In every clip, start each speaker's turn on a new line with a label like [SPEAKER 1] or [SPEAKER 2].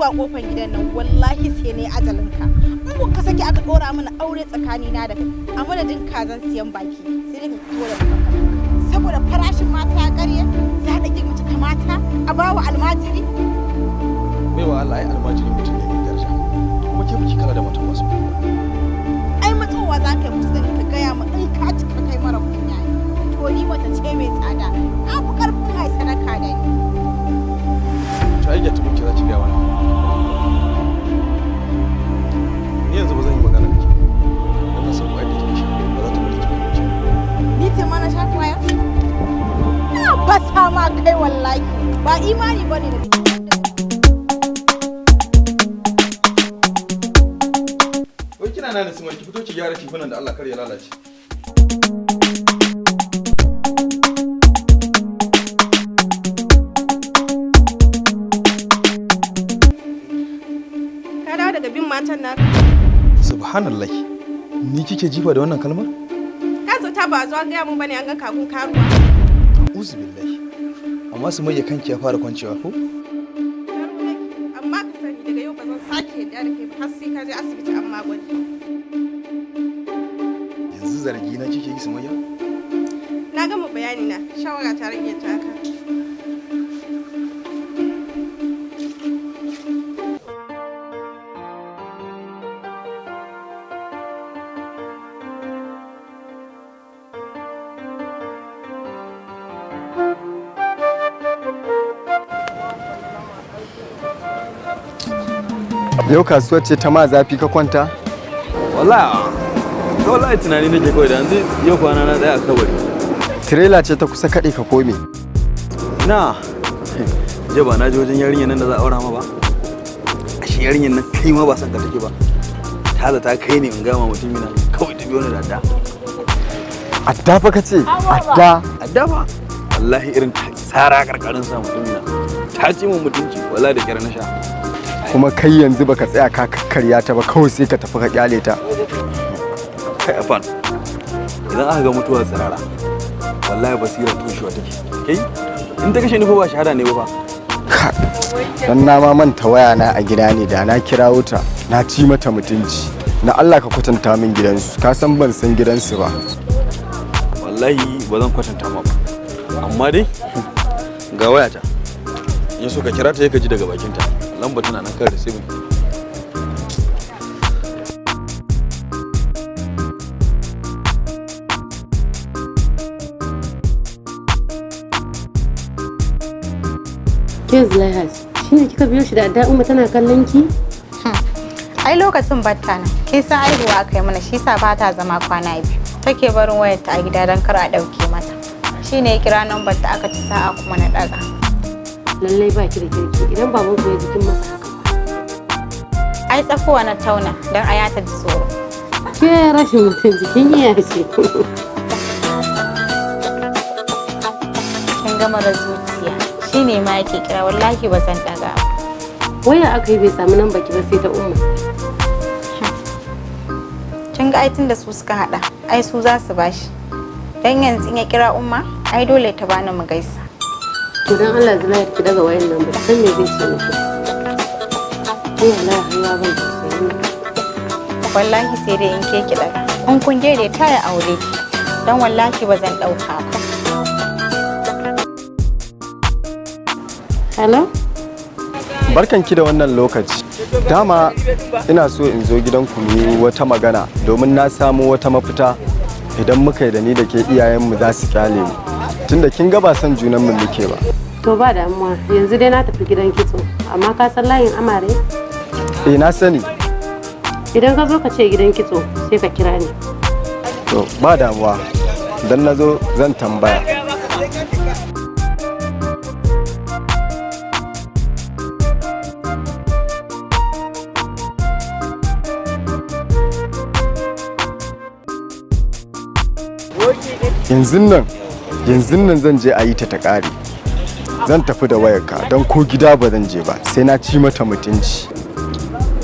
[SPEAKER 1] zuwa kofar gidan nan, wallahi sai ne ajalinka. In ka saki aka dora mana aure tsakanina da kai, a madadin kazan siyan baki sai dai ka fito da kanka. Saboda farashin mata ya karye, za a ɗauki mace ta mata a bawa almajiri.
[SPEAKER 2] Baiwa Allah, ai almajiri mutum ne mai daraja, kuma ke biki kala da matan masu kuɗi ba.
[SPEAKER 1] Ai matsowa za ka yi kusa da ni ka gaya ma in ka cika kai mara kunya ne. To ni mace ce mai tsada, an fi karfin ai sadaka da ni.
[SPEAKER 2] To ai gyatu muke za ki gaya wannan. Ni yanzu ba zan yi magana da ke ba, dan na san ƙwayar da kika sha ba za ta bari ki fahimci.
[SPEAKER 1] Ni ce ma na sha kwaya? Na basa ma kai, wallahi ba imani bane da ni.
[SPEAKER 2] Wai kina nan Sima, ki fito ki gyara tifunan da Allah kar ya lalace.
[SPEAKER 3] Ka dawo daga bin matan naka.
[SPEAKER 2] Subhanallah, ni kike jifa da wannan kalmar?
[SPEAKER 3] Ka zata ba zuwa gaya mun bane an ga kakun karuwa.
[SPEAKER 2] Uzu billahi, amma su mai kanki ya fara kwancewa ko?
[SPEAKER 3] Karuwa nake, amma ka sani daga yau ba zan sake yarda da kai ba har sai ka je asibiti an ma gwaji.
[SPEAKER 2] Yanzu zargi na kike yi, Sumayya?
[SPEAKER 3] Na gama bayani na, shawara ta rage taka.
[SPEAKER 4] Yau kasuwar ce ta ma zafi ka kwanta?
[SPEAKER 2] Wallahi wallahi tunani nake kawai da yanzu yau kwana na daya a kabari.
[SPEAKER 4] Tirela ce ta kusa kaɗe ka kome?
[SPEAKER 2] Na je ba na je wajen yarinyar nan da za a aura ma ba. Ashe yarinyar nan kai ma ba san ka take ba. Ta zata kai ne in gama mutumina kawai ta biyo ni da adda.
[SPEAKER 4] Adda fa ka ce? Adda?
[SPEAKER 2] Adda ba, wallahi irin ta tsara karkarin sa mutumina ta ci mun mutunci, wallahi da kyar na sha.
[SPEAKER 4] Kuma kai yanzu baka tsaya ka kakkarya ta ba, kawai sai ka tafi ka kyale ta.
[SPEAKER 2] Kai afan, idan aka ga mutuwa tsirara wallahi basira tushewa take. Kai in ta kashe ni fa ba shahada ne ba fa.
[SPEAKER 4] Dan na ma manta waya na a gida ne, da na kirawo ta na ci mata mutunci. Na Allah ka kwatanta min gidansu, ka san ban san gidansu ba.
[SPEAKER 2] Wallahi ba zan kwatanta ma ba, amma dai ga wayata, in so ka kira ta ka ji daga bakinta, lamba tana nan kan receiving.
[SPEAKER 5] Ke Zulaihat, shine kika biyo shi da adda Umma tana kallon ki?
[SPEAKER 1] Ai lokacin batta nan, kin san aihuwa aka yi mana, shi sa ba ta zama kwana biyu. Take barin wayarta a gida don kar a ɗauke mata. Shi ne ya kira nambar ta aka ci sa'a kuma na ɗaga.
[SPEAKER 5] Lallai ba ki da kirki, idan baban ku ya jikin masa haka ba.
[SPEAKER 1] Ai tsakuwa na tauna don aya ta ji tsoro.
[SPEAKER 5] Ke rashin mutunci kin iya ce.
[SPEAKER 1] Kin gama da zuciya. Shi ne ma yake kira, wallahi ba zan ɗaga ba.
[SPEAKER 5] Waya aka yi bai samu nan baki ba sai ta Umma.
[SPEAKER 1] Kin ga ai tun da su suka haɗa, ai su za su bashi. Dan yanzu in ya kira Umma, ai dole ta bani mu gaisa.
[SPEAKER 5] To dan Allah Zulaihat ki daga wayan nan, ba ki san me zai ce miki. Ai wallahi har ya ban tausayi.
[SPEAKER 1] Wallahi sai dai in ke ki ɗaga. In kun daidaita ya aure ki. Dan wallahi ba zan ɗauka ba.
[SPEAKER 5] Hello?
[SPEAKER 4] Barkanki da wannan lokaci. Dama ina so in zo gidanku mu yi wata magana domin na samo wata mafita, idan muka yi da ni da ke iyayenmu za su kyale mu. Tunda kin ga ba son junanmu muke ba.
[SPEAKER 5] To ba damuwa, yanzu dai na tafi gidan kitso, amma ka san layin amare?
[SPEAKER 4] Eh na sani.
[SPEAKER 5] Idan ka zo ka ce gidan kitso sai ka kira ni.
[SPEAKER 4] To ba damuwa. Idan na zo zan tambaya. Yanzun nan, yanzun nan zan je a yi ta ta ƙare. Zan tafi da wayarka don ko gida ba zan je ba sai na ci mata mutunci.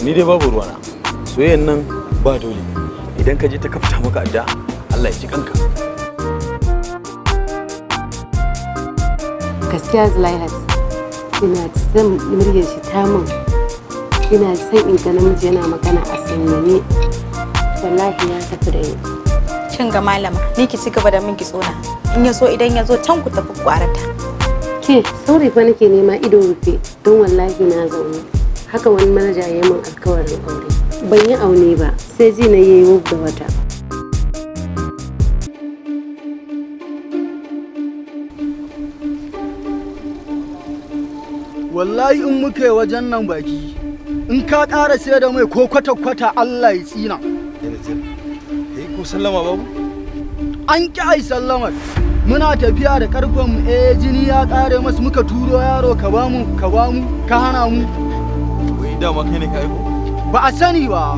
[SPEAKER 2] Ni dai babu ruwana, soyayyan nan ba dole. Idan ka je ta kafta maka adda, Allah ya ji kanka.
[SPEAKER 5] Gaskiya Zulaihat, ina son muryar shi ta min. Ina son in ga namiji yana magana a sanyane. Wallahi ya tafi da ni.
[SPEAKER 1] Kin ga malama, ni ki ci gaba da min kitso na. In ya so idan ya zo can ku tafi kwarata.
[SPEAKER 5] Ke saurayi fa nake nema ido rufe, don wallahi na zaune. Haka wani manaja ya yi min alkawarin aure. Ban yi aune ba, sai ji na yayi wuf da wata.
[SPEAKER 6] Wallahi in muka yi wajen nan baki, in ka ƙara sai da mai ko kwata-kwata, Allah ya tsina.
[SPEAKER 2] Kai ko sallama babu?
[SPEAKER 6] An ƙi ai sallamar. Muna tafiya da ƙarfen mu, eh, jini ya ƙare masu, muka turo yaro ka bamu, ka bamu, ka hana mu.
[SPEAKER 2] Wai dama kai ne ka aiko?
[SPEAKER 6] Ba a sani ba.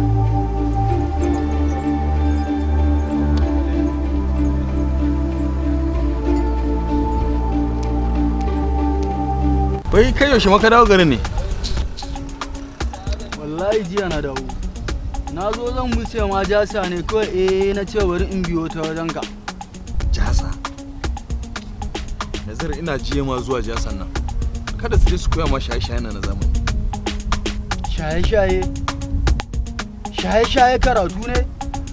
[SPEAKER 2] Wai kai yaushe maka dawo garin ne?
[SPEAKER 6] Wallahi jiya na dawo. Na zo zan wuce ma jasa ne kawai, eh, na ce bari in biyo ta wajenka.
[SPEAKER 2] Jasa. Nazar, ina jiye ma zuwa jasan nan. Kada su je su koya ma shaye-shaye na zamani.
[SPEAKER 6] Shaye-shaye? Shaye-shaye karatu ne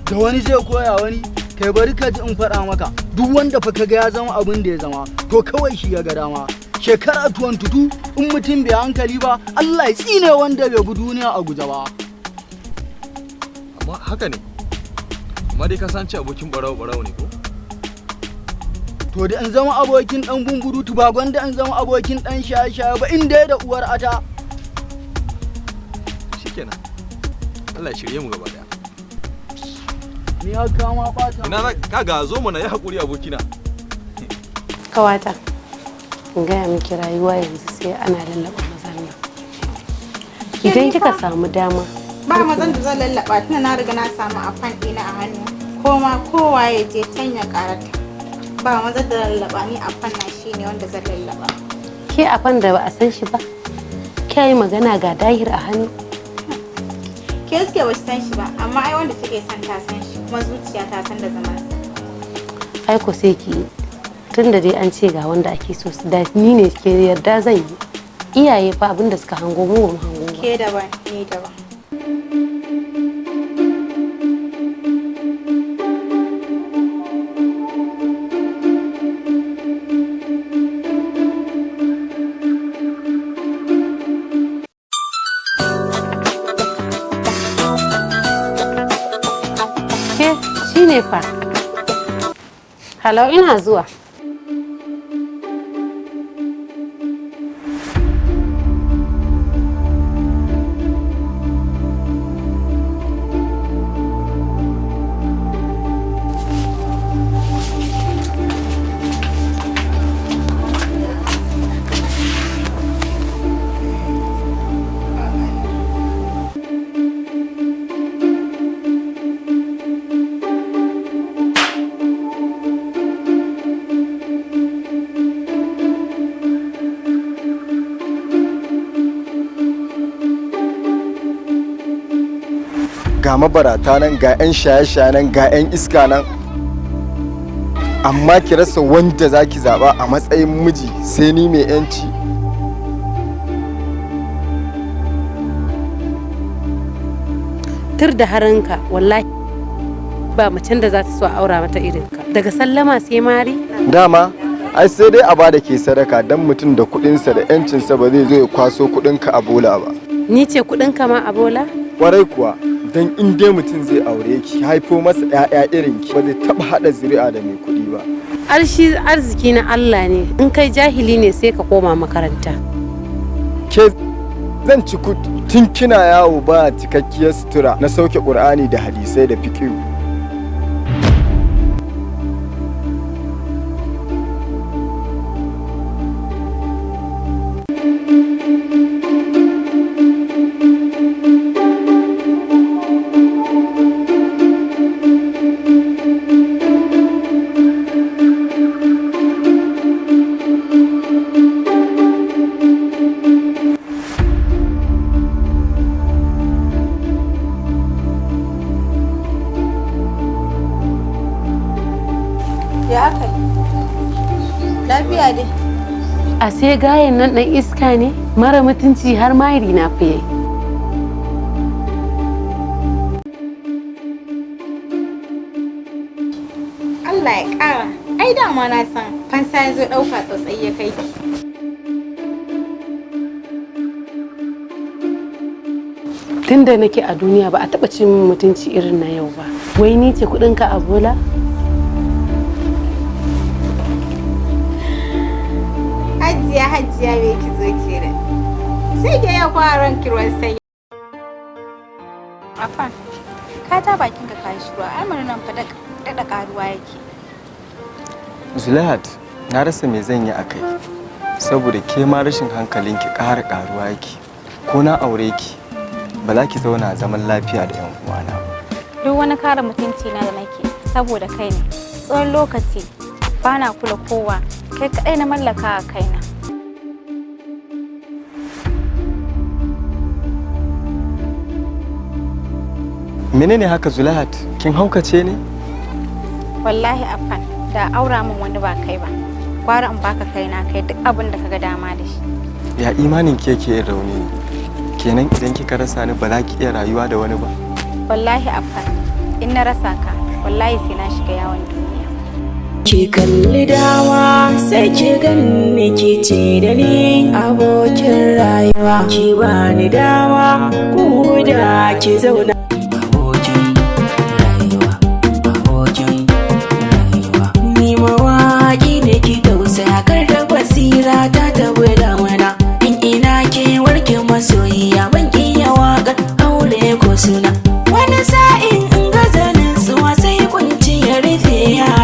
[SPEAKER 6] da wani zai koya wani? Kai, bari ka ji in faɗa maka, duk wanda fa kaga ya zama abin da ya zama, to kawai shi ya ga dama. Shekara 22, in mutum bai hankali ba, Allah ya tsine wanda bai bi duniya a guje ba.
[SPEAKER 2] Amma haka ne. Amma dai ka san ce abokin barawo barawo ne ko?
[SPEAKER 6] To, da in zama abokin dan bumburutu ba gwanda in zama abokin dan shaye-shaye ba, in dai da uwar ata.
[SPEAKER 2] Shikenan. Allah ya shirye mu gaba daya.
[SPEAKER 6] Ni haka ma bata.
[SPEAKER 2] Ina za ka ga zo mana, ya hakuri abokina.
[SPEAKER 5] Kawata, in gaya miki, rayuwa yanzu sai ana lallaba mazan nan. Idan kika samu dama.
[SPEAKER 1] Ba mazan da zan lallaba, tunda na riga na samu afan ɗina a hannu. Koma kowa ya je can ya karata. Ba mazan da lallaba, ni afan na shine wanda zan lallaba.
[SPEAKER 5] Ke afan da ba a san shi ba. Kya yi magana ga dahir a hannu.
[SPEAKER 1] Ke suke ba san shi ba, amma ai wanda take son ta san shi, kuma zuciya ta san da zaman sa.
[SPEAKER 5] Ai ko sai ki yi. Tunda dai an ce ga wanda ake so, da ni ne ke yarda zan yi. Iyaye fa abinda suka hango, mu ba mu hango ba.
[SPEAKER 1] Ke daban, ni daban.
[SPEAKER 5] Ke shine fa. Halau, ina zuwa.
[SPEAKER 4] Ga mabarata nan, ga 'yan shaye-shaye nan, ga 'yan iska nan, amma ki rasa wanda za ki zaɓa a matsayin miji sai ni mai 'yanci.
[SPEAKER 5] Tur da harinka, wallahi ba macen da za ta so a aura mata irinka. Daga sallama sai mari.
[SPEAKER 4] Dama ai sai dai a bada ke sadaka, don mutum da kuɗinsa da 'yancinsa ba zai zo ya kwaso kuɗinka a bola ba.
[SPEAKER 5] Ni ce kuɗinka ma a bola?
[SPEAKER 4] Kwarai kuwa, don in dai mutum zai aure ki, haifo masa 'ya'ya irin ki, ba zai taɓa haɗa zuri'a da mai kuɗi ba.
[SPEAKER 5] Arshi arziki na Allah ne, in kai jahili ne sai ka koma makaranta.
[SPEAKER 4] Ke zan ci tun kina yawo ba cikakkiyar sutura, na sauke ƙur'ani da hadisai da fiƙihu.
[SPEAKER 1] Ya aka yi? Lafiya dai?
[SPEAKER 5] A sai gayen nan ɗan iska ne mara mutunci, har mari na fiye.
[SPEAKER 1] Allah ya ƙara. Ai dama na san fansa ya zo ɗauka tsautsayi ya kai ki.
[SPEAKER 5] Tun da nake a duniya ba a taɓa cin min mutunci irin na yau ba. Wai ni ce kuɗinka a bola?
[SPEAKER 1] Hajiya, hajiya me ki zo kenan. Sai ke yau kwaran ruwan sanyi. Afan, ka ta bakin ka kashi ruwa, al'amarin nan fa daɗa ƙaruwa yake.
[SPEAKER 4] Zulaihat, na rasa me zan yi a kai, saboda ke ma rashin hankalinki ƙara ƙaruwa yake. Ko na aure ki, ba za ki zauna zaman lafiya da 'yan uwana ba.
[SPEAKER 1] Duk wani kare mutunci na da nake saboda kai ne. Tsawon lokaci ba na kula kowa, kai kaɗai na mallaka a kaina.
[SPEAKER 4] Menene haka, Zulaihat? Kin haukace ne?
[SPEAKER 1] Wallahi Afan, da aura min wani ba kai ba. Gwara in baka kaina kai duk abin da kaga dama da shi.
[SPEAKER 4] Ya imanin ke yake yin rauni ne? Kenan idan kika rasa ni ba za ki iya rayuwa da wani ba?
[SPEAKER 1] Wallahi Afan, in na rasa ka, wallahi sai na shiga yawon duniya.
[SPEAKER 7] Ki kalli dawa sai ki ganni, ki ce da ni abokin rayuwa. Ki bani dama ko da ki zauna. Abokin rayuwa, abokin rayuwa. Ni mawaƙi ne, ki tausaya, kar da basira ta tabi damuna. In ina ke warke masoyiya, ban iya waƙar aure ko suna. Wani sa'in in gaza nutsuwa sai kunci ya rufe ya.